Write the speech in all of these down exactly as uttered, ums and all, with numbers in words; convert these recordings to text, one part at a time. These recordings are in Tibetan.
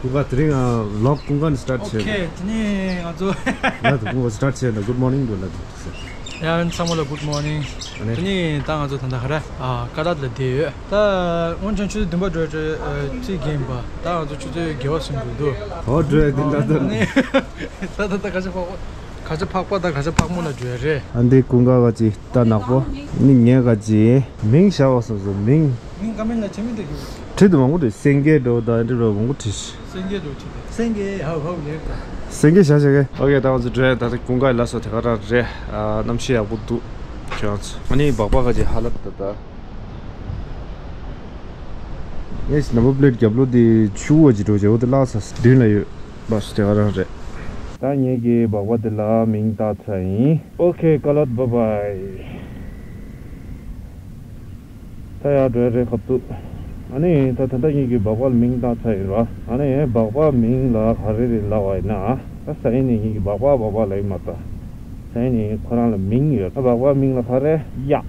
ཀུན་དགའ་དེ་རིང་ཨ་ལོག་ཀུན་དགའ་ནས་སི་ཊར་ཊི་བྱས། ཨོ་ཁེ། དེ་ནས་ང་ཚོ་ལ་དུ་ཀུན་དགའ་སི་ཊར་ཊི་བྱས་ན་གུཌ་མོར་ནིང་འདུག་ལ་དུ་ཟེར། ཡང་ཚང་མ་ལ་གུཌ་མོར་ནིང་། ཨ་ནི། དེ་ནས་ད་ང་ཚོ་ད་ལྟ་ག་རེ་ཨ་ཀ་ལད་ལ་བསྡད་ཡོད། ད་སྔོན་ཆད་ཆུ་ཚོད་བདུན་པ་འགྲོ་ཡ་འགྲོ་ཡ་ཨ་ཚིག་རྒན་པ། ད་ང་ཚོ་ཆུ་ཚོད་བརྒྱད་པ་ཟིན་འགྲོ་འདུག་ཨོ་འགྲོ་ཡ་འདི་ད་ད། ཨ་ནི། ད་ད་ད་ག་ཤ་ཕག་པ། ག་ཤ་ཕག་པ་དང་ག་ཤ་ཕག་མོ་ལ་འགྲོ་ཡ་རེད། ཨ་འདི་ཀུན་དགའ་ག་ཅི་ད་ནག་པོ། ནི་ངས་ག་ཅི་མིང་བཞག་པ་སོ་སོ་མིང་། མིང་ཀ་མེན་ལ་བྱེད་མི་འདུག་བྲིས་འདུག་མང་པོ་འདུག་སེང་གེ་འགྲོ་ད་འདི་འགྲོ་མང་པོ་བྲིས། སེང་གེ་འགྲོ་བྲིས་ཏེ། སེང་གེ་ཧའུ་ཧའུ་ལེབ་ད། སེང་གེ་བཞག་བཞག་གེ། ཨོ་ཁེ། ད་ང་ཚོ་འགྲོ་ཡ་ད་ད་ཀུན་དགའ་ལ་སོ་དེ་ག་རང་རེད། ཨ་གནམ་གཤིས་ཡག་པོ་འདུག་ཁྱོད་ཚོ། ཨ་ནི་སྦག་སྦག་ག་ཅི་ཧ་ལབ་ད་ད། ངས་ནམ་བར་པི་ལེ་ཊི་རྒྱབ་ལོགས་དེ་ཆུ་བོ་ཅིག་འགྲོ་བྱས་འོ་དེ་བརླག་ཚར་མདུན་ལ་ཡོད། བ་སུ་དེ་ག་རང་རེད། ད་ངེད་ཀྱི་སྦག་སྦག་དེ་ལ་མིང་བཏགས་ཚར་ཡིན། ཨོ་ཁེ། ཀ་ལད་བྷའི་བྷའི། ད་ཡར་འགྲོ་ཡ་རེད་ཁ་ཐུག་ཨ་ནི་ད་ད་ལྟ་ངེད་ཀྱི་སྦག་སྦག་ལ་མིང་བཏགས་ཚར་ཡིན་ར། ཨ་ནི་སྦག་སྦག་མིང་ལ་ག་རེ་རེད་ལབ་པ་ཡིན་ན། ད་ས་ཡིན་ནི་ངེད་ཀྱི་སྦག་སྦག་སྦག་སྦག་ལབ་ཡིན་མ་ད། ས་ཡིན་ནི་ཁོ་རང་ལ་མིང་ཡོད། ད་སྦག་སྦག་མིང་ལ་ག་རེ་གཡག་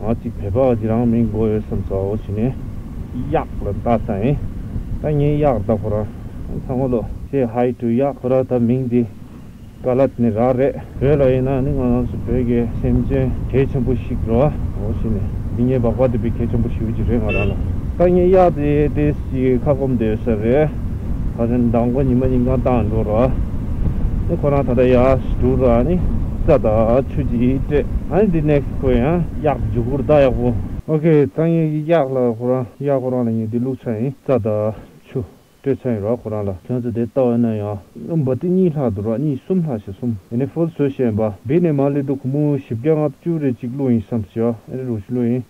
ང་གཅིག་བོད་པ་གཅིག་རང་མིང་དགོས་ཡོད་བསམ་སོང་བྱས་ནས་གཡག་ལབ་བཏགས་ཚར་ཡིན། ད་ངའི་གཡག་ད་ཁོ་རང་ཚང་མ་ལོ། Say hi to གཡག་ཁོ་རང་ད་མིང་འདི་ཀ་ལད་ནས་རག་རེད། བོད་ལ་ཡིན་ན་ནི་ང་རང་ཚོ་བོད་ཀྱི་སེམས་ཅན་གལ་ཆེན་པོ་ཞིག་རེད་བ། འོ་བྱས་ནས་འདི་ངའི་སྦག་སྦག་འདི་དཔེ་གལ་ཆེན་པོ་ཞེ་པོ་ཅིག་རེད་ང་རང་ལ། ད་ངའི་གཡག་དེ་ཏོག་ཙམ་ཅིག་ཁ་སྐོམ་བསྡད་ས་རེད། ད་ཆ་མདང་དགོང་ཉི་མ་ཉིན་གང་བཏང་འགྲོ་ར། ནི་ཁོ་རང་ད་ལྟ་ཡར་འགྲོ་ར་ནི་རྩྭ་དང་ཆུ་ཅིག་སྤྲད། ཨ་ནི་འདི་ནེག་སི་ཊི་ཁོ་ཡང་གཡག་རྒྱུག་གུར་ད་ཡག་པོ། ཨོ་ཁེ། ད་ངས་གཡག་ལ་ཁོ་རང་གཡག་ཁོ་རང་ལ་ངས་འདི་བླུགས་ཚར་ཡིན། རྩྭ་དང་ཆུ་སྤྲད་ཚར་ཡིན་ར་ཁོ་རང་ལ། ཁྱོད་ཚོ་དེ་ལྟ་བ་ན་ཡང་ལུང་པ་དེ་གཉིས་ལྷག་འདུག་ར། གཉིས་གསུམ་ལྷག་ཞེ་གསུམ་ཡིན་ནི་ཕུལ་བཟོས་བཞིན་པ་བེད་ནས་མ་སླེབས་དུས་སྒོར་མོ་བཞི་བརྒྱ་ལྔ་བཅུ་རེ་གཅིག་བླུགས་ཡིན་བསམ་ཞེས་ཨ་ནི་རུ་ཞིག་བླུགས་ཡིན།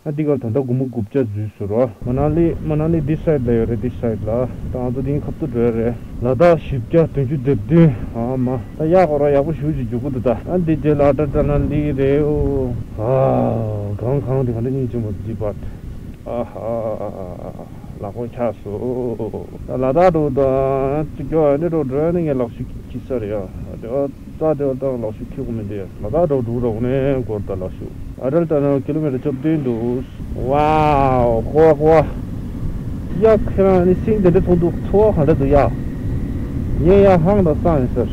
ཨ་འདི་གར་ད་ལྟ་སྒོར་མོ་དགུ་བརྒྱ་འཛུལ་སོང་ར། མ་ན་ལི་མ་ན་ལི་འདི་སའིཌ་ལ་ཡོད་རེད། འདི་སའིཌ་ལ་ད་ང་ཚོ་འདི་ཁ་ཐུག་འགྲོ་ཡ་རེད། ལ་དྭགས་བཞི་བརྒྱ་བདུན་ཅུ་དོན་བདུན། ཨ་མ་ད་གཡག་ཁོ་རང་ཡག་པོ་ཞེ་པོ་ཅིག་རྒྱུག་གི་འདུག་ད་ཨ་འདི་རྗེས་ལ་ཨ་ཏྲ་ཏྲ་ན་ལི་རེད་ཨོ། ཨ་གངས་གངས་དེ་ག་འདྲ་སྙིང་རྗེ་མོ་འདི་པར། ཨ་ཧ། ལག་པ་འཁྱག་སོང་། ད་ལ་དྭགས་འགྲོ་དང་གཅིག་ཀྱང་ཨ་ནི་འགྲོ་འགྲོ་ནི་ངས་ལག་ཤུབས་འཁྱེར་ས་རེད་ཡ། རྩྭ་དེ་བ་དང་ལག་ཤུབས་འཁྱེར་དགོས་མི་འདུག་ཡ། ལ་དྭགས་འགྲོ་འགྲོ་རོགས་ནས་སྒོར་དང་ལག་ཤུབས། ཨ་ཏྲ་ཏྲ་ན་ཀི་ལོ་མི་ཊར་བཅུ་བདུན་འདུག་ཝའོ། ཀོ་ཀོ། ཡ་ཁྱེད་རང་ནི་སེང་དེ་འདྲ་མཐོང་འདུག་ཚོར་བ་ག་འདྲ་འདུག་ཡ། ངས་ཡ་ཧང་དང་སང་ཡིན་ཟེར།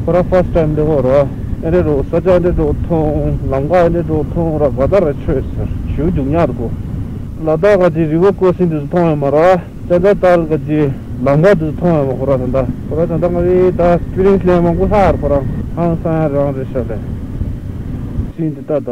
ཁོ་ར་ཕར་སི་ཊི་ཊའིམ་འདི་ཧོ་ར། ཨེ་འདྲ་རོ་ས་ཆ་འདྲ་འགྲོ་མཐོང་ལམ་ཁ་འདྲ་འགྲོ་མཐོང་ར་ག་ད་ར་ཆོས་ཟེར་ཞུ་འཇུག་ཉར་གོ། ལ་དྭགས་ག་ཅི་རི་བོ་ཀོ་སིན་དུ་མཐོང་ཡོད་མ་ར། ཅ་ད་ཏལ་ག་ཅི་ལམ་ཁ་དུ་མཐོང་ཡོད་མ་ཁོ་ར་ད་ད་ཁོ་ར་ད་ད་ང་རེ་ད་ཨེག་སི་པི་རི་ཡན་སི་ལས་མང་པོ་ལྷག་ཁོ་ར་ཧང་སང་ཡ་རང་རེད་ཤག་ལས་སིན་དུ་ད་ད།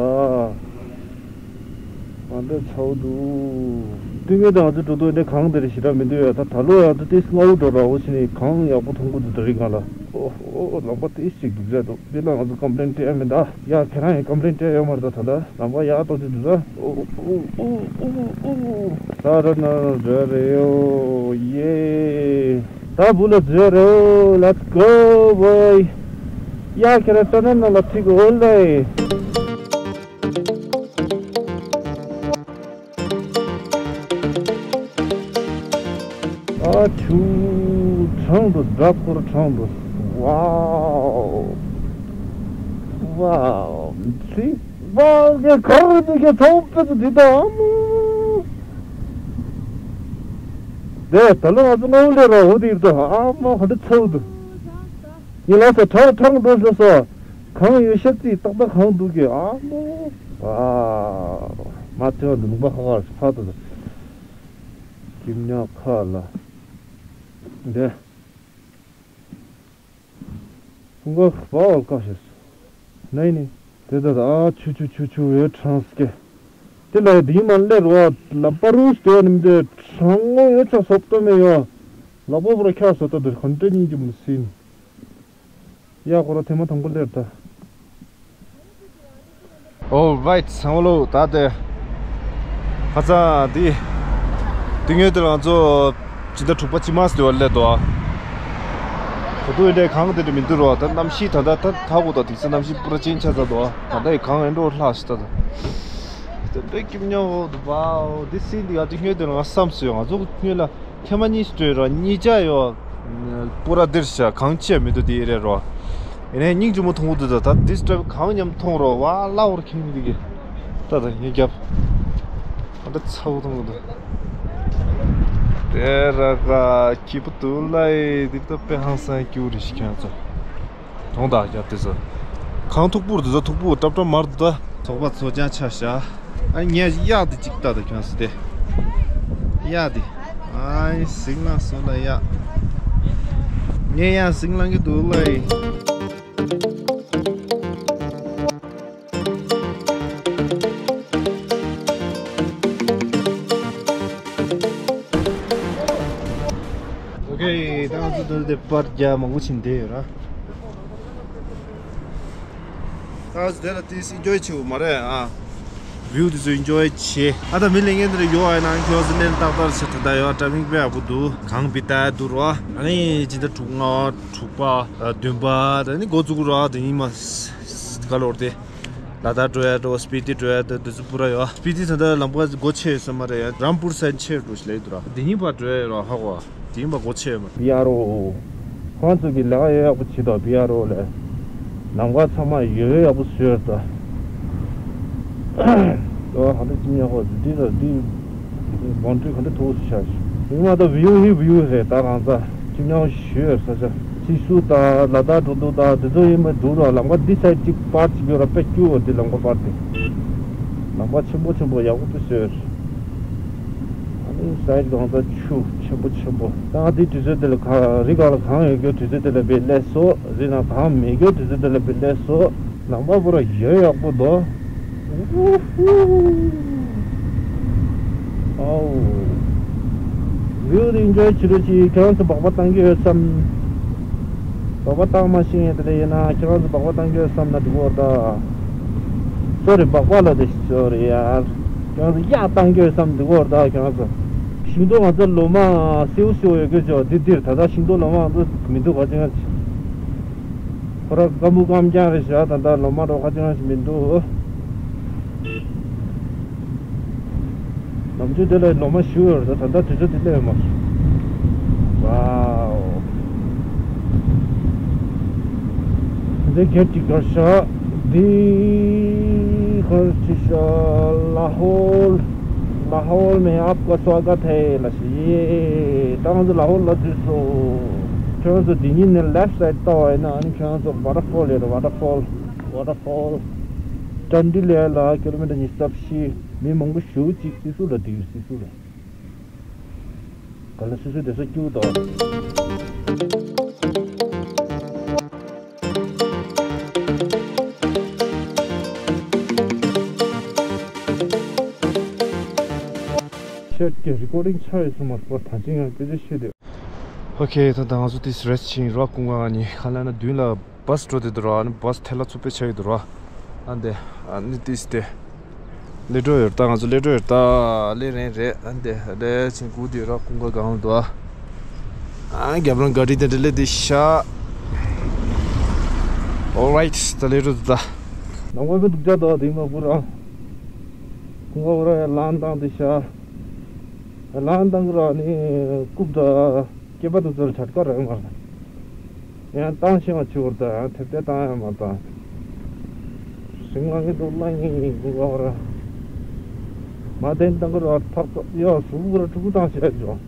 ང་འདི་ཚ་བོ་འདུག་དུས་ངན་དང་ང་ཚོ་འགྲོ་འདུག་འདི་གངས་འདིར་ཞེ་དྲག་མི་འདུག་ཡ། ད་ད་ལོ་ཡང་ད་ཏིས་སྔ་བོ་འགྲོ་ར་འོ་ཕྱི་ནས་གངས་ཡག་པོ་མཐོང་གི་འདུག་ད་རིག་ག་ལ། ཨོ་ཨོ་ཨོ་ལམ་པ་ཏིས་ཅིག་སྡུག་ཅག་འདུག་འདི་ལ་ང་ཚོ་ཀམ་པི་ལེན་སྤྲད་ཡ་མེད་ད། ཡ་ཁྱེད་རང་ཡང་ཀམ་པི་ལེན་སྤྲད་ཡོད་མ་རེད་ད། ད་ལམ་པ་ཡག་ཏོག་ཅིག་འདུག་ད། ཨོ་ཨོ་ཨོ་ཨོ་ཨོ་ཨོ། ད་ར་ན་ར་རེ་ཡོ་ཡེ། ད་བུ་ལ་རྫི་རེ་ཡོ། Let's go boy། ཡ་ཁྱེད་རང་ཏྲ་ནན་ན་ལ་ཐིག་འོ་ལེ། ཨ་ཆུ་གྲང་འདུག་སྦྲ་ཁོར་གྲང་འདུག་ཝའོ། ཝའོ། ཚི། ཝའོ། ངས་ག་རེ་འདུག་ངས་ཚ་བོ་དཔེ་ཚོ་འདི་ད་ཨ་མོ། དེ་ད་ལོ་ང་ཚོ་སྔ་བོ་ལས་ར་འོ་དེ་ཡིན་ད་ཨ་མོ་ག་འདྲ་ཚ་བོ་འདུག་ངས་ལ་ས་གྲང་གྲང་འདུག་ཟེར་སོ། གངས་ཡོད་ཤ་ཚིག་ཏག་ཏག་གངས་འདུག་གི་ཨ་མོ། ཨ། མ་ཐོན་འདུག་ལུང་པ་ཁ་ཁ་ཕ་ཏོ། ཀིམ་ཉག་ཁ་ལ། འདི། ཀུན་དགའ་བ་འོལ་ཀ་ཤེས། ནའི་ནི། དེ་ད་ད་ཨ་ཆུ་ཆུ་ཆུ་ཆུ་ཡོད་གྲང་སྐད། དེ་ལ་དེའི་མ་སླེབས་རོ་ལ་པ་རུ་སྟེ་ནི་མི་འདོད་གྲང་ངོ་ཡོད་ཆགས་སོབ་ཏོ་མེ་ཡོ། ལག་པ་བོར་ཁྱག་སོ་ཏ་དུ་གོན་ཏེ་སྙིང་རྗེ་མི་སྲིད། ཡ་ཁོ་ར་ཐེངས་མ་དང་པོ་སླེབས་ད། Alright ཚང་མ་ལོ་ད་དེ། ཁ་སང་འདི། དེ་ངོས་དེ་ལ་ང་ཚོ་ཕྱི་ཟླ་དྲུག་པ་ཕྱི་མ་སྟེ་བ་སླེབས་དོ། ད་དུང་ཨེ་འདྲའི་གངས་དེ་འདྲ་མི་འདུག་རོ། ད་གནམ་གཤིས་ད་ད་ད་ད་གོ་ད་དེང་སང་གནམ་གཤིས་པུ་ར་ཅན་ཆ་ཚ་དོ། ད་ད་ཡི་གངས་ཨེ་འགྲོ་ལྷག་ཤི་ད་ད། དེ་འདྲའི་སྐྱིབ་ཉོ་འོ་དུ་བའོ། འདི་སྲིད་འདི་ཡ་དེ་ངོས་དེ་ལ་ང་བསམ་སོང་ཡོང་ང་ཚོ་ངོས་ལ། ཐེངས་མ་གཉིས་སུ་སྤྲོད་རོགས། གཉིས་ཆ་ཡོད། པུ་ར་འདིར་བཞག་གང་ཆེ་མི་འདུག་དེའི་རེད་རོགས། ཡིན་ནའི་སྙིང་རྗེ་མོ་མཐོང་གི་འདུག་ད་ད་འདི་སུ་སྤྲོད་གང་མཉམ་མཐོང་རོགས། ཝ་ལ་འོར་ཁེངས་འདི་གི། ད་ད་ཡིན་རྒྱབ། ཨ་ད་ཚ་བོ་མཐོང་གི་འདུག་དེ་ར་ག་སྐྱིད་པོ་འདུག་ལ་ཡི་འདི་ད་དཔེ་ཧང་སང་སྐྱིད་པོ་རེད་ཤི་ཁྱོད་ཚོ། གདོང་དག་རྒྱབ་དེ་ཚོ། གང་ཐུག་པོར་དེ་ཚོ་ཐུག་པོ་ཏྲབ་ཏྲབ་མར་འདུག་ད། ཚོགས་པ་ཚོ་ཅང་ཆ་བཞག་ཨ་ངས་གཡག་དེ་གཅིག་ལྟ་ད་ཁྱོད་ཚོ་དེ། གཡག་དེ། ཨའི་ཟིང་ལང་སོང་ལ་གཡག་ངས་ཡང་ཟིང་ལང་གི་འདུག་ལ་ཡི། ཨོ་ཁེ། ད་ང་ཚོ་འདིར་དེ་པར་རྒྱག་མང་པོ་ཕྱིན་བསྡད་ཡོད་ར། ད་ང་ཚོ་དེ་ལ་ཏིས་ཨིན་ཇོའི་བྱེད་དགོས་མ་རེད་ཨ། བིའུ་དེ་ཚོ་ཨིན་ཇོའི་བྱེད་ཨ། ད་མི་ལས་ངན་དེ་རེ་ཡོད་ཨ་ཡིན་ན་ཁྱོད་ཚོ་གནས་ཏག་ཏག་བྱེད་ད་ད་ཡོད། ཊའི་མིང་དཔེ་ཡག་པོ་འདུག་གངས་བི་ཏ་འདུག་ར། ཨ་ནི་ཇི་ལྟར་དྲུག་ལྔ་དྲུག་པ་བདུན་པ་ད་ནི་འགོ་བཙུགས་ར། དེ་ཉིན་མ་ག་ལོར་དེ། ལ་དྭགས་འགྲོ་ཡ་འགྲོ། སྤི་ཏི་འགྲོ་ཡ་འགྲོ། དེ་ཚོ་པུ་ར་ཡོད། སྤི་ཏི་ད་ལྟ་ལམ་ཁ་སྒོ་ཕྱེ་ཡོད་ས་མ་རེད་ཡ། རམ་པུར་སའིཌ་ཕྱེ་འགྲོ་ཞིག་ལས་འདུག་ར། འདི་གཉིས་པ་འགྲོ་ཡ་རོ་ཧ་གོ། འདི་གཉིས་པ་སྒོ་ཕྱེ་ཡོད་མ་རེད། བི་ཨར་ཨོ། ཁོང་ཚོ་གི་ལས་ཀ་ཡོད་ཡག་པོ་བྱེད་དོ་བི་ཨར་ཨོ་ལས། ལམ་ཁ་ཚང་མ་ཡོད་ཡག་པོ་བཟོས་ད། ཨོ་ཧ་ལས་ཅི་ཉག་གོ་འདི་ལ་འདི། བང་ཁྲི་ག་འདྲ་མཐོ་བོ་ཞིག་ཆགས་ཤག་ཡིན་མ་ད་བིའུ་ཧི་བིའུ་རེད་ད་གང་ཚ། ཅི་མྱང་ཞུ་ས་ཆ། སི་སུ་དང་ལ་དྭགས་འགྲོ་འདུག་དང་དེ་ཚོ་ཡིན་མ་འདུག་ར། ལམ་ཁ་འདི་སའིཌ་གཅིག་པར་གཅིག་ཡོད་ར། དཔེ་སྐྱིད་པོ་འདི་ལམ་ཁ་པར་དེ། ལམ་ཁ་ཆེན་པོ་ཆེན་པོ་ཡག་པོ་དེ་བཟོས། ཨ་ནི་སའིཌ་གང་ཚ་ཆུ་ཆེན་པོ་ཆེན་པོ། ད་ང་འདི་དུས་ཚོད་དེ་ལ་ག་རི་སྒང་ལ་གངས་ཡོད་རྒྱུ་དུས་ཚོད་དེ་ལ་བེ་ལས་སོ། རི་ནང་གངས་མེད་རྒྱུ་དུས་ཚོད་དེ་ལ་བེ་ལས་སོ། ལམ་པ་པོ་ར་ཡོད་ཡག་པོ་འདུག་ཨོ། བིའུ་དེ་ཨིན་ཇོའི་བྱེད་རོགས་གྱིས། ཁྱེད་རང་ཚོ་སྦག་སྦག་བཏང་གི་ཡོད་བསམ། སྦག་སྦག་བཏང་མ་ཤེས་ཡིན་དེ་འདྲ་ཡིན་ན་ཁྱེད་རང་ཚོ་སྦག་སྦག་བཏང་གི་ཡོད་བསམ་ན་འགྲིག་གོ་ད། སོ་རི་སྦག་སྦག་ལ་དེ་སོ་རི་ཡར། ཁྱེད་རང་ཚོ་གཡག་བཏང་གི་ཡོད་བསམ་འགྲིག་གོ་ད་ཁྱེད་རང་ཚོ། ཤིང་ཏོག་ང་ཚོ་ལོ་མ་སེའུ་སེའུ་ཡོད་གི་ཇོ་འདི་འདིར་ད་ལྟ་ཤིང་ཏོག་ལོ་མ་ང་ཚོ་མི་འདུག་ག་ཅི་ང་ཅི། ཁོ་ར་སྐམ་པོ་སྐམ་རྐྱང་རེད་ཤག་ད་ལྟ་ལོ་མ་རོ་ཁ་ཅིག་ཞིག་མི་འདུག་ནམ་རྒྱུན་དེ་ལ་ལོ་མ་ཞུ་ཡོད་རེད། ད་ད་ལྟ་དུས་ཚོད་དེ་སླེབས་མ་སོང་། ཝའོ། འདི་གེ་ཊི་གར་ཤག་འདི་གར་ཅི་ཤག་ལ་ཧོལ། ལ་ཧོལ་མེ་ཨབ་ཀ་སྭ་ག་ཐེ་ལ་ཡེ། ད་ང་ཚོ་ལ་ཧོལ་ལ་འཛུལ་སོང་། ཁྱོད་ཚོ་འདི་ཉིད་ནས་ལེཕ་སའིཌ་ལྟ་བ་ཡིན་ན་ཨ་ནི་ཁྱོད་ཚོ་ཝ་ཊར་ཕོལ་ཡོད་རེད། ཝ་ཊར་ཕོལ། ཝ་ཊར་ཕོལ། ཊན་ཌི་ལི་ལ་ཀི་ལོ་མི་ཊར་ཉི་ཤུ་རྩ་བཞི། མི་མང་པོ་ཞེ་པོ་ཅིག་སི་སུ་ལ་འདུག་སི་སུ་ལ། ག་ལ་སི་སུ་དེ་ཚོ་སྐྱིད་པོ་འདུག་ཤེད་ཀྱི་རི་ཀོར་ཌིང་ཆགས་ཡོད་སོང་མ་གཏོགས་ད་ཅི་ཡང་སྐད་ཆ་བཤད་དེ། ཨོ་ཁེ། ད་ད་ང་ཚོ་ཏིས་རེ་སི་ཊི་ཕྱིན་རོགས། ཀུན་དགའ་ང་གཉིས་ཁ་ལ་ན་མདུན་ལ་བྷ་སི་འགྲོ་དེ་འདུག་ར། ཨ་ནི་བྷ་སི་ཐལ་ལ་ཚུགས་པའི་ཆ་ཡོད་འདུག་ར། ཨ་འདི་ཨ་ནི་ཏིས་དེ་ལེ་འགྲོ་ཡོད་ད། ང་ཚོ་ལེ་འགྲོ་ཡོད་ད། ལེ་རན་རེད། ཨ་འདི་ལེ་ཕྱིན་སྒུག་དེ་ར། ཀུན་དགའ་གང་འདུག་ཨ་རྒྱབ་ལ་ག་རི་དེ་འདྲ་ལེ་དེ་ཤ། ཨོ་རའིཊ། ད་ལེ་འགྲོ་དེ་ད། ནང་པ་མི་འདུག་ཅག་ད་དེ་མ་བུ་ར། ཀུན་དགའ་བུ་ར་ཡ་ལང་དང་དེ་ཤ། ལང་དང་གི་ར་ནི་རྐུབ་ད། སྐེད་པ་དེ་ཚོར་ཆད་ཀ་རེད་མ་རེད། ཡང་བཏང་ཤེས་པ་ཆུ་བུར་དང་ཐེབས་ཏེ་བཏང་ཡང་མ་བཏང་། ཞིང་ལ་ངའི་འདུག་ལ་ངའི་ངའི་ངའི་ངའི་ངའི་མ་དེ་བཏང་གི་ར་ཐག་ཐག་ཡོད་སུ་གུ་ར་ཕྲུ་གུ་བཏང་ཤེས་ཡོད།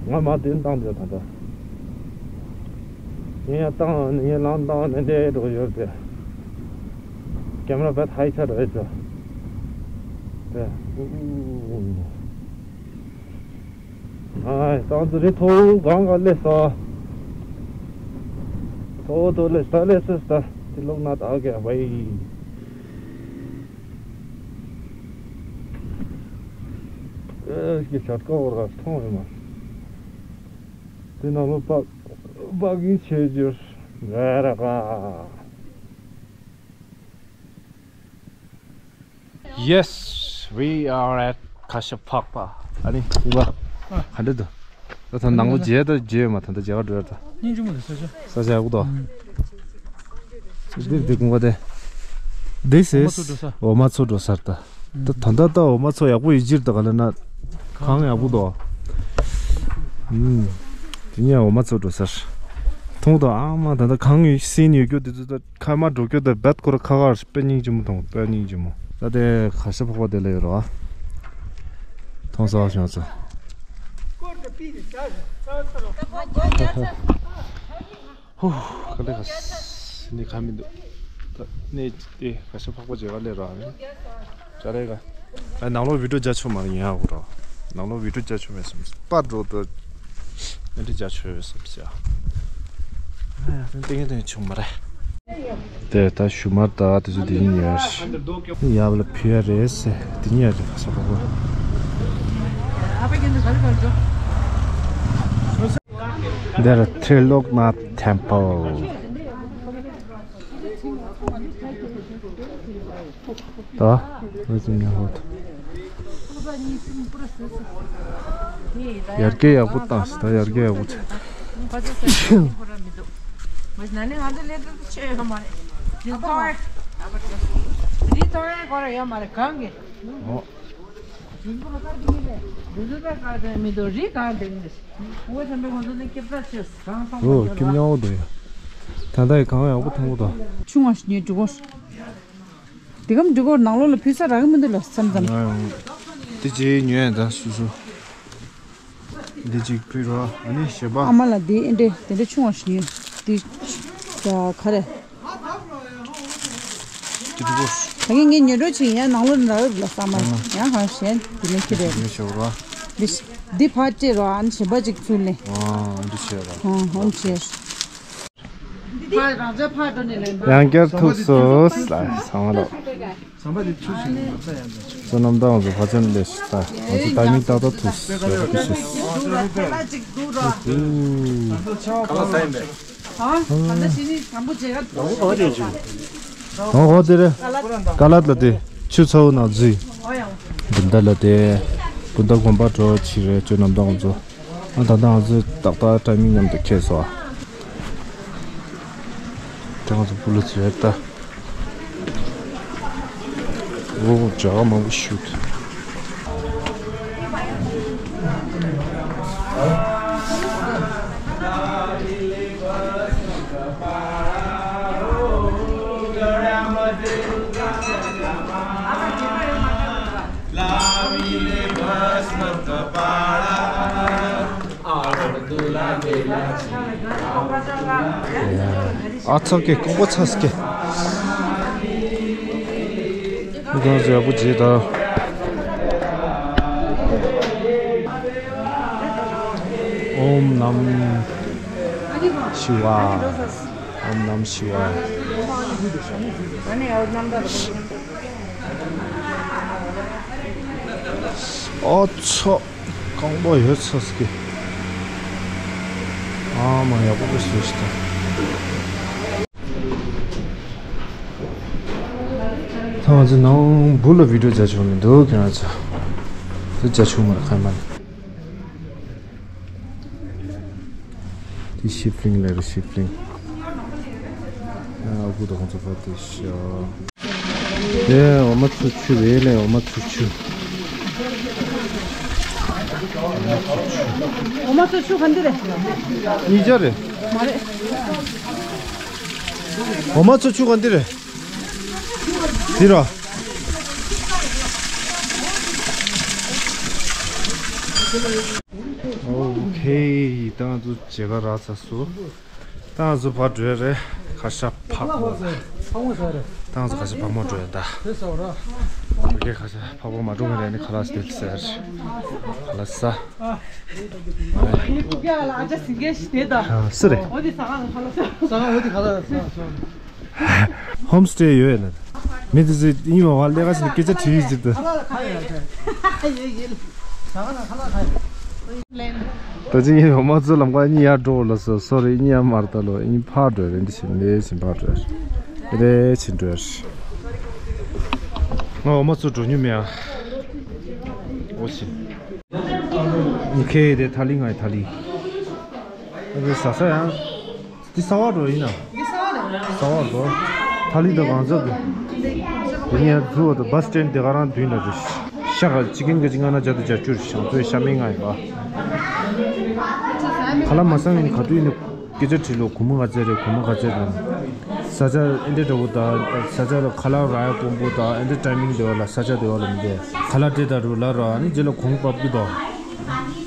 ང་མ་དེ་བཏང་དེ་ད་ལྟ་ངས་ཡང་བཏང་ངས་ལང་བཏང་ནས་འདྲེ་འགྲོ་ཡོད་དེ། ཀེམ་ར་བེད་ཧའི་ཆ་རེད་ཅོ། དེ། ཨ། ཏང་ཙི་རི་ཐོ་གང་ག་ལེ་ས། ཐོ་ཐོ་ལེ་ས་ལེ་ས་ས་ཏི་ལོག་ན་ཏ་གེ་བའི། ཨེ་ཀི་ཆ་ཀོ་ར་ཐོང་ཡོད་མ། ཏི་ན་ལོ་པ་པ་གི་ཆེ་ཇུར་ར་ར་ག། Yes, we are at Kashap Phakpa. ཨ་ནི་ཡིན་པ། ག་འདྲ་འདུག་ད་ད་ནང་ལོ་མཇལ་ད་མཇལ་ཡོད་མ། ད་ད་མཇལ་ག་འགྲོ་ཡ་ད། སྙིང་རྗེ་མོ་འདུག་ས་ཆ། ས་ཆ་ཡག་པོ་འདུག་འདིར་འདི་ཀུན་དགའ་དེ། This is འོ་མ་འཚོ་འགྲོ་སར་ད། ད་ད་ད་ད་འོ་མ་འཚོ་ཡག་པོ་ཡིན་ཕྱིར་ད་ག་ལ་ན། གངས་ཡག་པོ་འདུག་ཨུམ། དེ་ནས་འོ་མ་འཚོ་འགྲོ་སར། མཐོང་དང་ཨ་མ་ད་ད་གངས་ཡོད་སྲིན་ཡོད་རྒྱུ་དེ་ཚོ་ད། ཁ་མ་འགྲོ་སྐྱོ་དེ་བད་ཁོ་ར་ཁ་ཁར་དཔེ་སྙིང་རྗེ་མོ་མཐོང་། དཔེ་སྙིང་རྗེ་མོ། ད་དེ་ཁ་ཤ་ཕོག་པ་དེ་ལ་ཡོད་རོ། མཐོང་ས་བ་བྱུང་ཚོ། ཧུ། ག་ལེ་ག་ནི་ག་མི་འདུག་ད་ནི་དེ་ག་ཤ་ཕག་པ་བྱེད་ག་ལེ་ར་ནི། ཅ་རེ་ག་ཨ་ནང་ལོགས་བི་ཌིའོ་རྒྱ་ཆུ་མར་ཉན་ཡག་ར། ནང་ལོགས་བི་ཌིའོ་རྒྱ་ཆུ་མེད་སམ་པར་འགྲོ་ད། ཨེ་འདྲ་རྒྱ་ཆུ་ཡོད་སམ་ཟེར། ཨ་ཡ་ཏན་ཏན་ཏན་ཆུང་མ་རེད། དེ་ད་ཞུ་མར་ད་དེ་ཚོ་དེ་ཡིན་ཡོད། ཡབ་ལ་ཕུལ་ཡ་རེད་ཟེར་དེ་ཉིད་རེད་ས་པ་པ། འདིར་ཐྲི་ལོག་ནཱཐ་ཐེམ་པལ། ད་འོ་ཙི་ཉོ་ཧོ་ད། ཡར་རྒྱས་ཡག་པོ་བཏང་ཟེར་ད་ཡར་རྒྱས་ཡག་པོ་བྱས། ཨོ་ཀིམ་ཉོ་འོ་དོ་ཡ། ད་ད་ཡི་གང་ཡག་པོ་མཐོང་གོ་ད། ཆུང་བ་ཞིག་ཉོས་འགྲོ་གོ། དེ་གམ་འགྲིག་གོ། ནང་ལོགས་ལ་ཕུལ་ས་རག་གི་མི་འདུག་ལ་མཚམས་མཚམས། ང་ཡང་། དེ་ཅིག་ཉོས་ད་སུ་སུ། འདི་ཅིག་ཕུལ་རོགས་ཨ་ནི་ཞེས་པ། ཨ་མ་ལ་དེ་ཨེ་འདྲེ་དེ་འདྲེ་ཆུང་བ་ཞིག་ཉོས། དེ། ད་ག་རེ། དེ་འགྲིག་གོ། ད་གིན་ངས་ཉོས་འགྲོ་ཅིག་ཡང་ནང་ལོགས་ལ་རག་ལ་ས་མ་ཡང་ཧང་ཞེན་དེ་ལས་ཁྱི་རེད། ཉོས་ཞེས་པ་རོགས། འདི་འདི་ཕར་སྤྲད་རོགས་ཨ་ནི་ཞེས་པ་ཅིག་ཚུལ་ནས། ཨ་འདི་བྱས་རོགས། ཧང་ཧང་བྱས། ཡང་བསྐྱར་ཐུགས་སུ་ལ་ཚང་མ་ལོ། ཟམ་པ་དེ་ཆུ་ཞིག་མ་ཚ་ཡང་ཚ་ཆུ། བསོད་ནམས་དང་ཚོ་ཕ་ཚན་ལས་ཤི་ས་ང་ཚོ་ད་མིག་ཏག་ཏག་ཐུགས་སུ་ཟེར་བ་དེ་ཤི། ག་ལ་ས་ཡིན་པས། ཧང་ད་ལྟ་ཞི་ནི་དམ་པོ་བྱེད་ག་ལ་ས་ཡིན་པས། ཧོ་དེ་རེད། ཀ་ལ་ལ་དེ་ཆུ་ཚ་བོ་ནང་འཛུལ། ཧོ་ཡང་། བུན་ད་ལ་དེ། བུན་ད་དགོན་པ་འགྲོ་ཕྱི་རེད་བསོད་ནམས་དང་ཚོ། ཨ་ད་ལྟ་ང་ཚོ་ཏག་ཏག་ཊའི་མིང་མཉམ་དུ་ཁེལ་སོང་ཨ། ད་ང་ཚོ་སྤུ་ལ་ཚོད་ད། འོ་འོ་ཇག་མང་པོ་ཞུགས། ཨ་ཚོགས་ཀྱི་ཀོང་པོ་ཚ་སྐྱེ། མི་གང་ཟེར་ཡག་པོ་བྱེད་ད། ཨོམ་ནམ་ཤི་ཝ། ཨོམ་ནམ་ཤི་ཝ། ཨོ་ཚོ། རྐང་པ་ཡོད་ཚ་སྐྱེ། ཨ་མ་ཡག་པོ་ཞེ་ཞིག་ད། ད་ང་ཚོ་ནང་སྦུག་ལ་བི་ཌིའོ་རྒྱག་ཆོག་མི་འདུག་ཁྱེད་རང་ཚོ། དེ་རྒྱག་ཆོག་མ་རེད་ཁ་མ་ནི། དེ་ཤིབ་ལིང་ལ་རེད་ཤིབ་ལིང་། ཨ་ཁུ་དང་ཁོང་ཚོ་ཕར་དེ་ཤ། དེ་འོ་མ་ཚོ་ཆུ་རེད་ལས་འོ་མ་ཚོ་ཆུ། འོ་མ་ཚོ་ཆུ་ག་འདི་རེད། གཉིས་ཆ་རེད། མ་རེད། འོ་མ་ཚོ་ཆུ་ག་འདི་རེད། འདི་ར། ཨོ་ཁེ། ད་ང་ཚོ་མཇལ་ཁ་རག་ཚར་སོང་། ད་ང་ཚོ་ཕར་འགྲོ་ཡ་རེད། ཁ་ཤ་ཕག་མོ། ད་ང་ཚོ་ཁ་ཤ་ཕག་མོ་འགྲོ་ཡ་ད། ཁ་ཤ་ཕག་མོ་མ་འགྲོ་གི་རེད་ནི་ཁ་ལག་སྟེར་ཟེར། ཁ་ལག་ཟ། སུ་རེད། ཧོམ་སི་ཊེ་ཡོད་ལ། མི་དེ་ཚོས་ཡིན་བ་བ་ལས་ཀ་བྱས་ནས་སྐད་ཆ་དྲིས་ཡོད་ཟེར་ཏེ། ད་ཅི་ཡིན་འོ་མ་ཚོ་ལམ་ཁ་གཉིས་ཡར་འགྲོ་ལ་སོ་སོ་རེ་གཉིས་ཡར་མར་ད་ལོ་གཉིས་ཕར་འགྲོ་རེ་འདི་བཞིན་ལས་བཞིན་ཕར་འགྲོ་རེ་བཞིན་འགྲོ་རེ། ང་འོ་མ་ཚོ་འགྲོ་མྱོང་མེད་ཨ། འོ་བཞིན། ཁེ་དེ་ཐ་ལི་ང་ཡི་ཐ་ལི། ཨ་ཟ་ས་ཡང་། འདི་གསར་པ་འགྲོ་ཡིན་ན། འདི་གསར་པ་རེད། གསར་པ་འགྲོ། ཐ་ལི་དང་གང་ཟག་གི། འདི་ནི་ཡར་འཛུལ་བ་དང་བ་སི་སི་ཊེན་དེ་ག་རང་མདུན་ལ་རེད། ཤ་ག་ཅི་ཀིན་ག་ཅི་ང་ན་བརྒྱ་དང་བརྒྱད་ཅུ་རེད་ཤང་ཚོའི་ཤ་མེད་ང་ཡིན་པ། ཁ་ལག་མ་བཟང་ཡིན་ག་དུས་ཡིན་ན་སྐད་ཆ་དྲིས་ལོ་གུ་མོ་ག་ཚད་རེད་གུ་མོ་ག་ཚད་རེད། ས་ཆ་ཨེ་འདྲ་འདྲ་བོ་དང་ས་ཆ་ལ་ཁ་ལག་རག་ཡ་དཀོན་པོ་དང་ཨེ་འདྲ་ཊའི་མིང་དེ་བ་ལ་ས་ཆ་དེ་བ་ལ་མི་འདས་ཁ་ལག་དེ་དང་རུ་ལ་ར་ཨ་ནི་རྗེས་ལ་གོང་བབས་ཀྱི་དང་།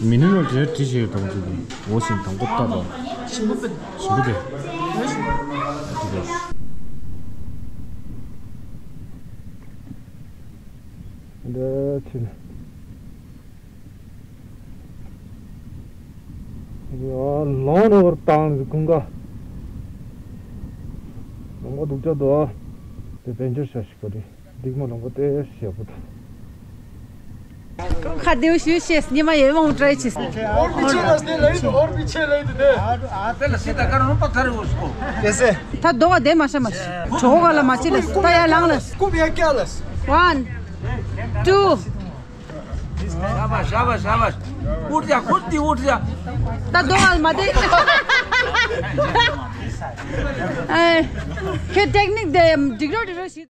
མི་ནི་ནོར་དེ་བྲིས་བྱས་ཡོད་དང་ཚུལ་དུ་འོ་ཞིང་དང་པོ་བཏབ་པ། ཞིམ་པོ་དེ། ཞིམ་པོ་དེ། འོ་ཞིམ་པོ། འདི་ཕྱིན། ཡ་ལོང་ནས་བར་བཏང་ནས་ཀུན་དགའ། ལོང་བ་སྡུག་ཅག་འདུག་ཨ། དེ་དཔལ་འབྱོར་ཤ་ཞིག་པ་རེད། སྡིག་མ་ལོང་བ་དེ་ཞེ་པོ་འདུག་ཁ་བདེ་བོ་ཞུ་ཤེས་ཉི་མ་ཡོད་མང་བྲལ་ཆེས། और पीछे रस्ते लाइट और पीछे लाइट दे। पहले सीधा कर ऊपर थारे उसको। कैसे? ད་རྡོ་བ་དེ་མ་ཤ་མ་ཤ། ཇོ་ག་ལ་མ་ཅི་ལ་ད་ཡ་ལང་ལ། कुछ भी क्या लस? One, two. शाबाश शाबाश शाबाश। उठ जा खुद दी उठ जा। ད་རྡོ་བ་མ་དེ། ཨེ། ཁྱེད་ཊེག་ནིག་དེ་འགྲིག་རོགས་འགྲིག་རོགས་ཞིག